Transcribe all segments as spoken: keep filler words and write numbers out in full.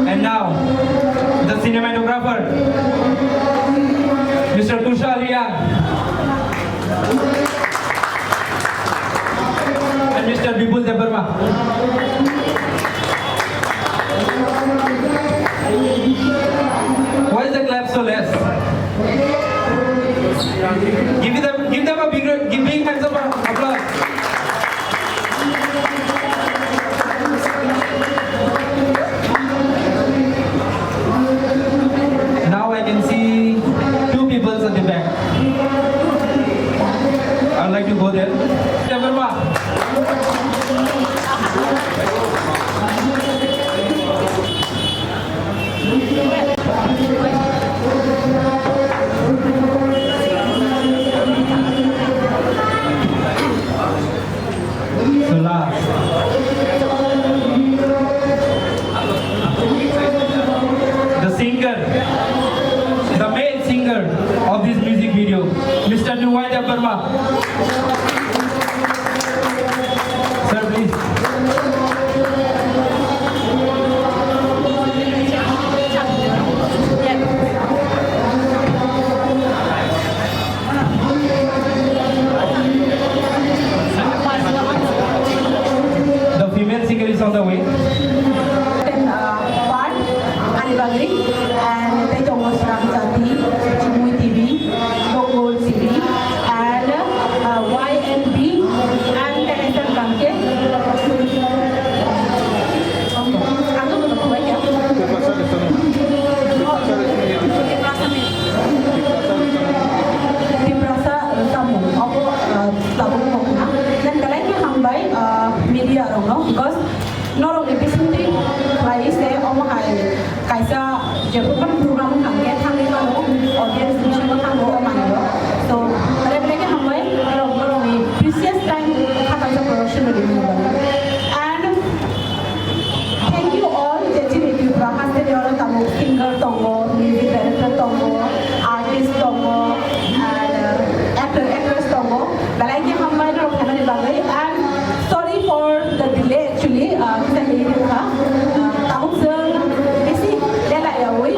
And now, the cinematographer, Mister Tushar Reang, and Mister Bipul Debbarma. Why is the clap so less? Give them, give them a big, give big hands of applause. Now I can see two people at the back. I'd like to go there. Debbarma. So last, the singer, the male singer of this music video, Mister Nuwai Debbarma. Sir, please. The female singer is on the way. Then, uh, part, Alibagri, and Taitongo Sram Jati, Chumui T V, Bongol T V, and, uh, Y N B, and Television Kanke. Ang ano ba ko ya? Tiprasa, uh, samung, obo, uh, tabuk mokna. Dan belai ke hambai, uh, media rokno, because norok ni bisingtwi khlai se omo hai kaisa jephru phano program wngkha hwnkhe thangwi mano, audience bisingo thango o manwi o. So, belai belai ke hambai, norok, norok ni precious time Khatangsa Production ni rimani bagwi. And thank you all, je chini Tripura haste ni oro tabuk singer tongo, music director tongo, artist tongo, and, uh, actor, actress tongo. Belai khe hambai norok phaimani bagwi. And sorry for the delay actually, uh, kisa late wngkha. Uh, tabuk chwng bisi late yawi.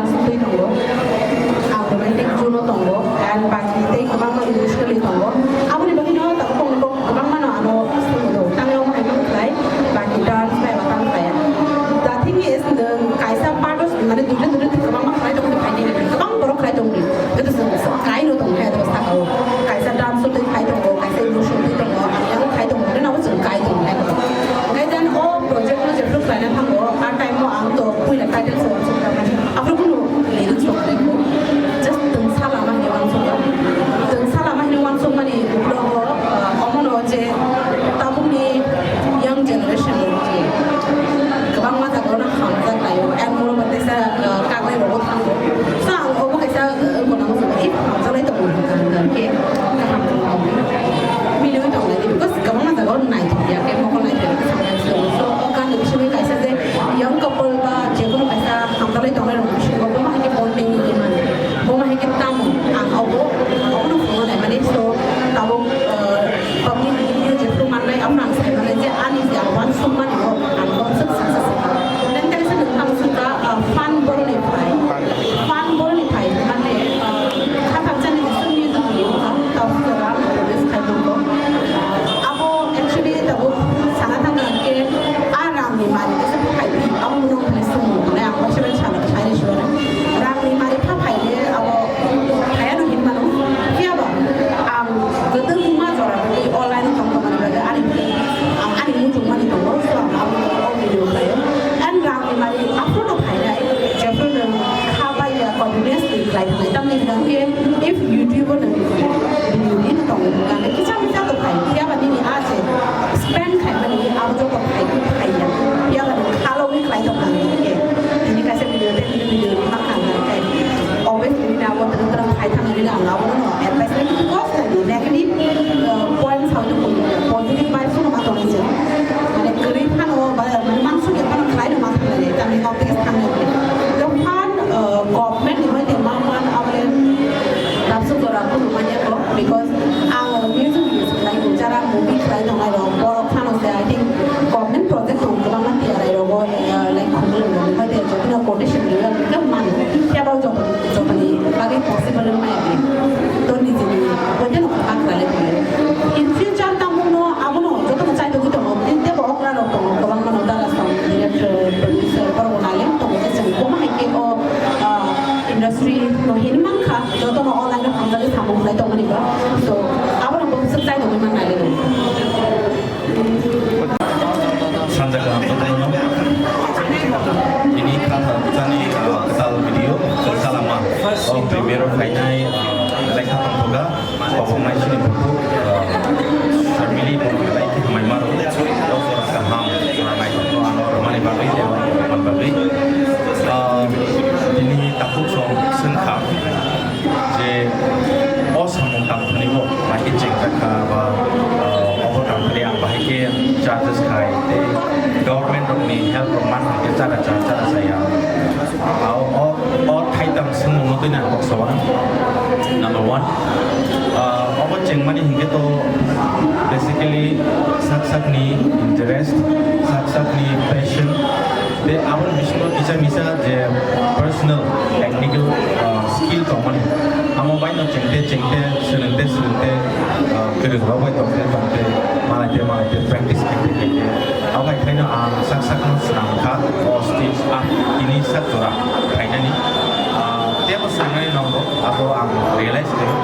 Twi tongo. Ang romantic zone o tongo. And baki tei kwbangma emotionally tongo. Aboni bagwi no tabuk tongo kwbangma no ano swngwi tongo. Tangwi omo hai khe khlai. Baki dance bai ba tang khlai. The thing is, nwng kaisa part o mane duble duble kwbangma khlai tongdi, khlai di, kwbang borok khlai tongdi. Joto chwng kai no tong khe ado saka o. Kaisa dance o twi khlai tongo, kaisa emotion twi tongo, yang khlai tongo, hwnwi nabo chwng kai tong khe. Hwnkhe then o project no jephru khlaina thango, a time o ang to puila title song song kha mani. Aphuru kunu lyrics rok kwrwi kho. Just twngsa lama hinwi uansukha. Twngsa lama hinwi uansukmani uklogo, ah, omono je tabukni young generation rok je kwbangma jagao no hamjak laio. And moreover teisa, ah, kaglai rogo thango. So ang obo kaisa, ah, gwnang jora, if hamjak lai tongo hwnkha hwnkha khe kaham wngkha. Milwi tong lai di, because kwbangma jagao naithok ya khe, mokol naithok ya khe sanai se. So o gani bisingwi kaisa je young couple ba jekono kaisa hamjak lai tongnai rokni bisingo bo ma hai khe bonding wngwi mano. Bo ma hai khe tamo ang obo, obono phunuknai mani. So tabuk, ah, public video jephru mannai, abono ang sai mannai je ani je ang uansukmani o ang uansuk success wngkha. Then kaisa nwng tamo swngkha, ah, fan boroni phai. Fan boroni phai mane, ah, kha khakchangni je song music video wngkha, tabuk jora ang produce khai tongo. Abo actually tabuk sana thangkha hwnkhe, a rangni mari kaisa phai di, abo nwng phai song mane ang kaisa bai sana sai rwsio. Rangni mari pha phai le abo phaiano hinmano, phiya ba ang kwtwma jora twi online o tong tongmani bagwi ani, ang ani muchungmani tongo, so ang abo o video khlaio. And rangni mari aphuru no phainai, jephru nwng kha bai ya continuously khlai thangnai, tamni hwnkhe if YouTube o nwng video ni no tongo, hwnkhe kisa misa to phai, phiya ba nini a je spend khaimani abo joto phai, phai ya, phiya ba nwng kha logwi khlai tong kha hwnkhe, tini kaisa video tei video ni ma kha hwnkhe. Obviously, nini abo twrwng twrwng khai thangna nini ang abono no advice nai, because nai di negative, uh, points hao ni positive vibes no ma tongwi se. Mane kwrwi phano ba mane mansukya phano khlai no ma thangnai, tamni kok tei thangnai. The fun, uh, government ni hoite ma man abole tabsuk jora kunu manya ko, because ang music video khlai ko, jara movie khlai tongnai rok, borok phano se, I think, government project tong kwbangma tiyarai rogo, uh, like, khumulwng rok, hoite jotino quotation rwya, khe man, khe abo joto, jotoni bagwi possible wngmaya khe. To nijini hoite no kwbang khlai le tongo. In future tamo no abono jotono chai tongwi tongo, tei tebo okra rok tongo, kwbangma no dara song, director, producer, borok bo nai le tongo, je chwng bo ma hai khe o, ah, industry no hini mankha, jotono online o hamjagwi samung khlai tongmani ba. So, abono bo swk chai tongwi man nai le tongo. Sanja kaham jotono. Tini kha tharmani, ah, kwtal video, Salama. O premiere o phainai, ah, lekha tongthoga, koboknai chini bukhuk, ah, family, bono belai khe hamai maro. O jora kaham, jora naithokno ano rwmani bagwi, tei ano rwmani bagwi. Ah, tini takhuk song swngkha. Je o samung tang thani bo bahai khe chengjakha ba, ah, obo tang thani ang bahai khe charges khai tei government rokni help rok man hai khe chara cha, chara cha ya. Ah, o, o thaitang swngmung no twi nang kok sawa. Number one, ah, obo chengmani hinkhe to basically sak sakni interest, sak sakni passion, tei aboni bisingo kisa misa je personal technical, ah, skill tongmani, amo baino chengte chengte, swrwngte swrwngte, ah, kwrwng rok bai tongte tongte, malaite malaite practice khaite khaite, abo hai khaino ang sak sakno swnam kha o stage, ah, tini sak jora khainani. Ah, tebo swngnani nongo, abo ang realize khaio.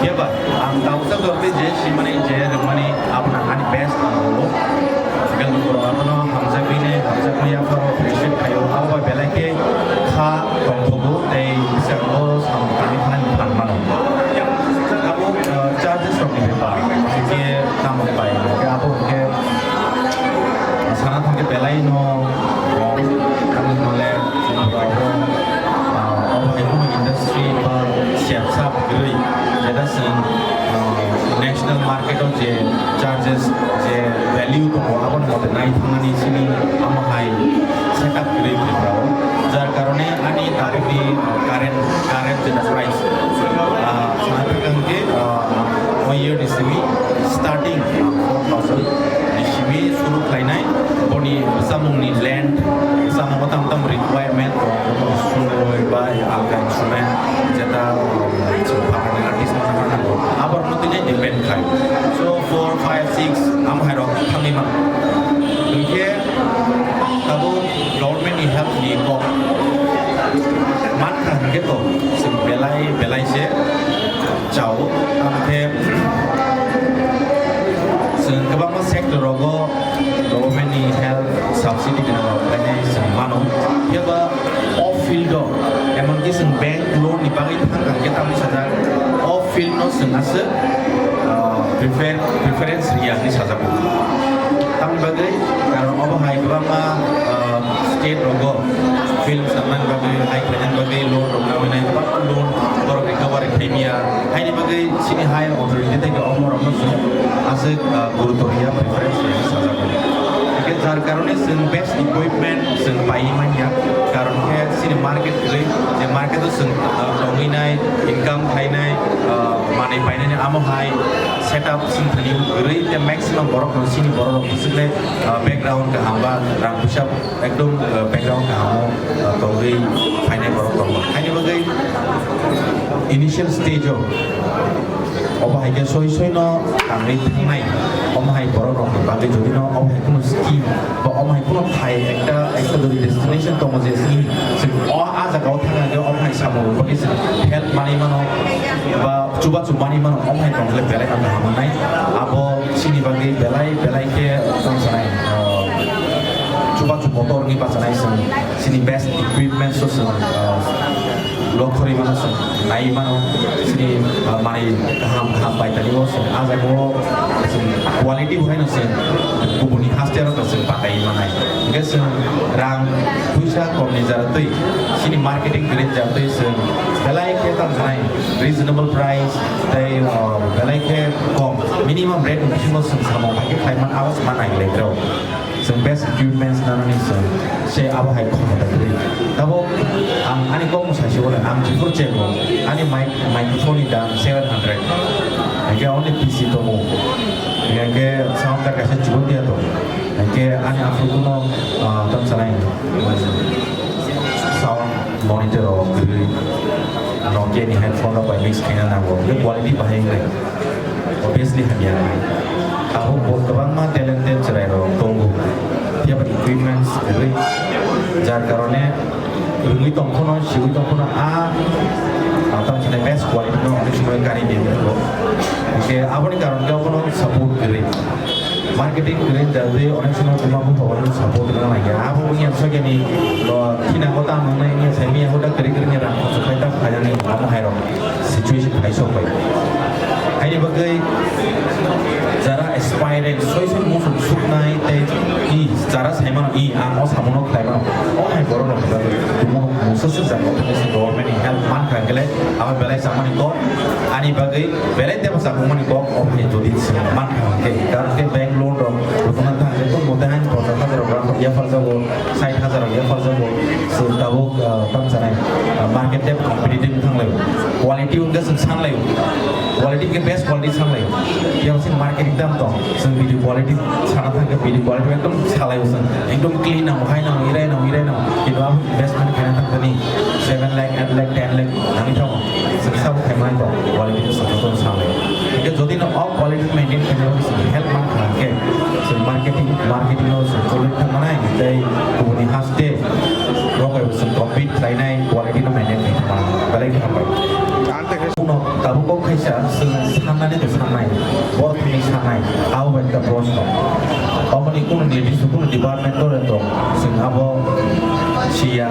Phiya ba ang tabuk sak jora tei je simani, je rwmani, abono ani best ang rwo. Belai borok abono hamjakmani, hamjakmani yapharo appreciate khaio. Abo bai belai khe kha tongthogo tei bwskango samung tangwi thanani phan mano. Abo, uh, charges rokni bepar, hwnkhe tamo bai, hwnkhe abo hwnkhe sana thangkhe belai no kok, tamni hwnle chini borok, uh, obo hai kunu industry ba siyasa kwrwi, jeta chwng, uh, national market o je charges, je value tongo, aboni mote nai thangnani chini amo hai setup kwrwi Tripura o. Jar karone ani tabukni, uh, current, current jeta price, uh, sana thangkhe, uh, Year ni simi starting four thousand ni simi suru khlainai, boni samung ni land, samung o tam tam requirement, sumoi ba alka instrument, jeta, um, phatarni artist no nahar nango, abar no tini depend khai. So four, five, six, am hai rok thangwi man. Hwnkhe tabuk government ni help ni kok man kha hwnkhe to, chwng belai belai se chao. Tamo khe chwng kwbangma sector rogo government ni help subsidy gwnang rok khlainai chwng mano. Phiya ba o field o, emon ki chwng bank loan ni bagwi thang kha hwnkhe tamni sajak, o field no chwng aswk, ah, prefer-, preference riya hinwi sajago. Tamni bagwi, karon obo hai kwbangma, ah, state rogo film sanani bagwi, hai khlainani bagwi loan rok nawi nai, kwbangma loan borok recovery khaimya. Haini bagwi chini higher authority tei omo rokno chwng aswk, ah, gurutor ya preference rwna sajago. Hwnkhe jar karone chwng best equipment chwng paiwi manya, karon khe chini market kwrwi, je market o chwng, ah, tongwi nai, income khainai, ah, manwi painani amo hai setup chwng thani kwrwi, tei maximum borok no chini borok rok bwswk le, ah, background kaham ba rang puisa ekdom, ah, background kaham o, ah, tongwi phainai borok tongo. Haini bagwi initial stage o obo hai khe soi soi no tangwi thangnai, omo hai borok rok ni bagwi jodi no omo hai kheno scheme ba omo hai kheno thai ekta, ekta jodi destination tongo je chini, chwng o a jaga o thangna hwnkhe omo hai samung rok bagwi chwng help manwi mano ba chubachu manwi mano, omo hai tongkhe belai no kaham wngnai. Abo chini bagwi belai belai khe tong sanai, ah, chubachu kotor wngwi bachanai chwng, chini best equipments o chwng, ah, lokhorwi mano chwng, naiwi mano chini, ah, manwi kaham kaham paitani o chwng, ah jaga o chwng quality bo haino chwng kubuni haste aro chwng pataiwi manai. Hwnkhe chwng rang puisa komni jara twi chini marketing kwrwi jara twi chwng belai khe tang sanai reasonable price tei, ah, belai khe kom minimum rate ni bisingo chwng samung bai khe khlai man, abo se ma nai le bro. Chwng best equipments nanani chwng se abo hai khomota kwrwi. Tabuk ang ani kok mwsai se bono ang jephuru chego ani mic, microphone ni dam seven hundred. Hwnkhe only P C tongo. Hwnkhe sound card kaisa chubui dia to. Hwnkhe ani aphuru kuno, ah, tam sanai sound monitor rok kwrwi. Nokia ni headphone rok bai mix khaina nango. Hwnkhe quality bahai wngnai. Obviously hamya wngnai. Abo bo kwbangma talented chwrai rok tongo. Phiya ba equipments kwrwi. Jar karone rwngwi tong phano, siwi tong phano a, a tamo chini best quality no onek somoi gari di tongo. Hwnkhe aboni karon khe abono support kwrwi. Marketing kwrwi da tei onek somoi buma bupha bai support rwna nangya. Abo wngya sakya ni, o, thina kota ang nangna wngya sai miya huda kwrwi kwrwi ni rang khorchok khai ta khainani omo hai rok situation phai sok bai. Haini bagwi jara aspirant soi soi muchung suknai tei i jara sai mano i ang o samono khlai mano. O hai borok rok bagwi tumo mungsa swk jaga o thangwi se government ni help man kha hwnkhe le abo belai chamani kok ani bagwi belai tebo chakmani kok o hai jodi se man kha hwnkhe. Karon khe bank loan rok rwkna thang khe tong bo tei haino ponchas hajar rok yapharjago. Sait hajar rok yapharjago, chwng tabuk, ah, tam sanai, ah, market dep competitive wngthanglai, quality wngkhe chwng sanlai, quality wngkhe best quality sanlai, yang chwng market ni dam tong, chwng video quality sana thangkhe video quality ekdom salai chwng, ekdom clean nango, hai nango, irai nango, irai nango, kintu abo investment khaina thangkhe ni seven lakh, eight lakh, ten lakh nangwi thango. Chwng sabo khaimani tong, quality ni saka tong sanai. Hingke jodi no o quality maintain khaina bagwi chwng help man kha hingke, chwng marketing, marketing no chwng cholwi thang manai, tei kubuni haste rok bai bo chwng compete khlainai quality no maintain khai thang manai. Belai khe hambai. Kuno tabuk kok khaisa chwng sannani to sannai, bor thani sannai, abo bai khe proshno. Oboni kuno nirdisto kuno department dole tong, chwng abo siya,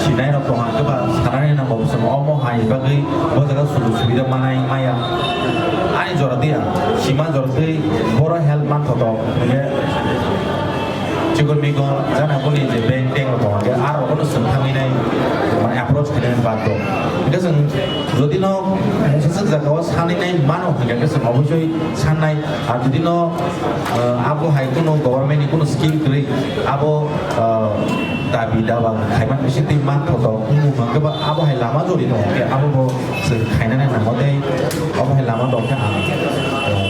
sinai rok tong hangke ba sanani nango, chwng omo hai bagwi bo jaga sujuk subida manai maya. Ani jora twi ang sima jora twi boro help man thotok hingke chikon mikon jana boni je bank tank rok tong hangke aro bono chwng thangwi nai mane approach khainai bad do. Hingke chwng jodi no mungsa swk jaga o sanwi nai mano hingke chwng obosoi sannai. Ar jodi no, eh, abo hai kuno government ni kuno scheme kwrwi, abo, eh, dabi daba khaiman bisi twi man thotok wngmung hwnkhe ba abo hai lama jodi tong khe abo bo chwng khainani nango tei abo hai lama tong khe ang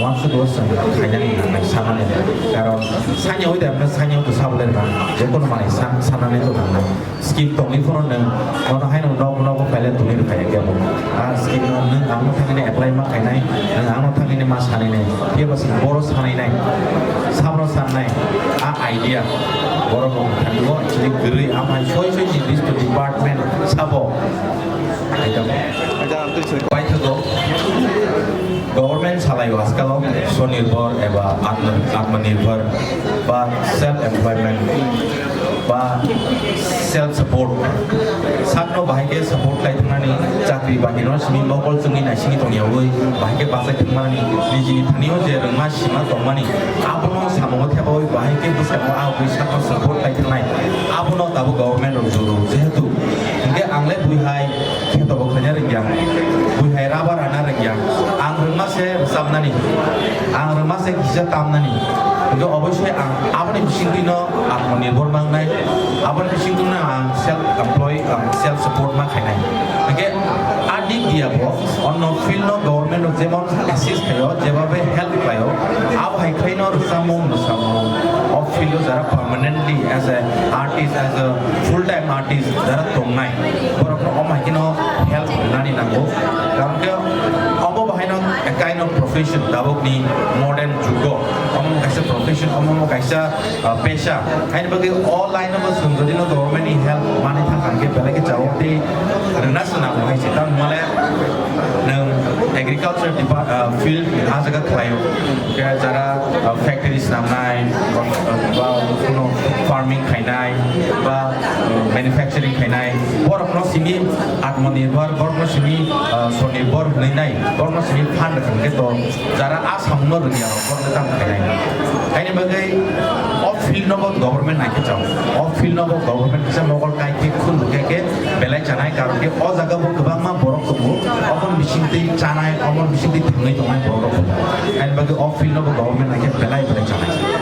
Ang sudu chwng khainani nangnai sanani. Karon sanya hoi da, sanya hoi da sabole na. Jekono manai san-, sanani to nangnai. Scheme tongwi phano nwng, nono haino nok, nogo pailai tongwi rwkha ya kebo. A scheme no nwng ang no thangwi apply ma khainai, nwng ang no thangwi ma sanai nai. Phiya ba chwng boro sanai nai. Samno sanai. A idea. Borok rok thani bo actually kwrwi amai soi soi ni district department sabo. Paithago. Government salai o askalo Swanirbhar eba Atma, Atmanirbhar ba self employment ba self support. Sakno bahai khe support khai thangmani, chakri bakri no simi mokol chwngwi naisingwi tongyawi bahai khe bachai thangmani, nijini thani o je rwngma sima tongmani, abono samungo thepawi bahai khe bwskango a ugwi sakno support khai thangnai. Abono tabuk government rok juru, jehetu hinkhe ang le bui hai kheto bo khaina rwngya, bui hai rubber ana rwngya, ang rwngma se rwchapnani, ang rwngma se kisa tamnani, hinkhe oboisoi ang aboni bisingtwi no atmanirbhor mangnai, aboni bisingtwi no ang self employ, ang self support ma khainai. Hinkhe a dik dia bo onno field no government o jemon assist khaio, jebabe help khlaio, abo hai khlaino rwchapmung, rwchapmung o field o jara permanently as a artist, as a full time artist jara tongnai, borokno omo hai kheno help rwnani nango. Karon khe omo bahaino a kind of profession, tabukni modern jugo omo kaisa profession, omo kaisa, uh, pesha. Haini bagwi o line o bo chwng jodi no government ni help manwi thangkha hwnkhe belai khe chao tei rwna se nango hai se. Tamni hwnmale nwng agriculture depart-, uh, field a jaga khlaio. Khe jara, uh, factory swnamnai, ba, ba, kuno farming khainai, ba, uh, manufacturing khainai, borokno simi Atmanirbhar, borokno simi, uh, Swanirbhar hwnwi nai, borokno simi fund rwkha hwnkhe to jara a samungno rwngya rok, borokno tamo khainai. Haini bagwi o field no bo government naikhe chao, o field no bo government kisa mokol kai khe khun rwkhe khe belai chanai, karon khe o jaga bo kwbangma borok tongo, oboni bisingtwi chanai, oboni bisingtwi thangwi tongnai borok rok tongo. Haini bagwi o field no bo government naikhe belai belai chanai.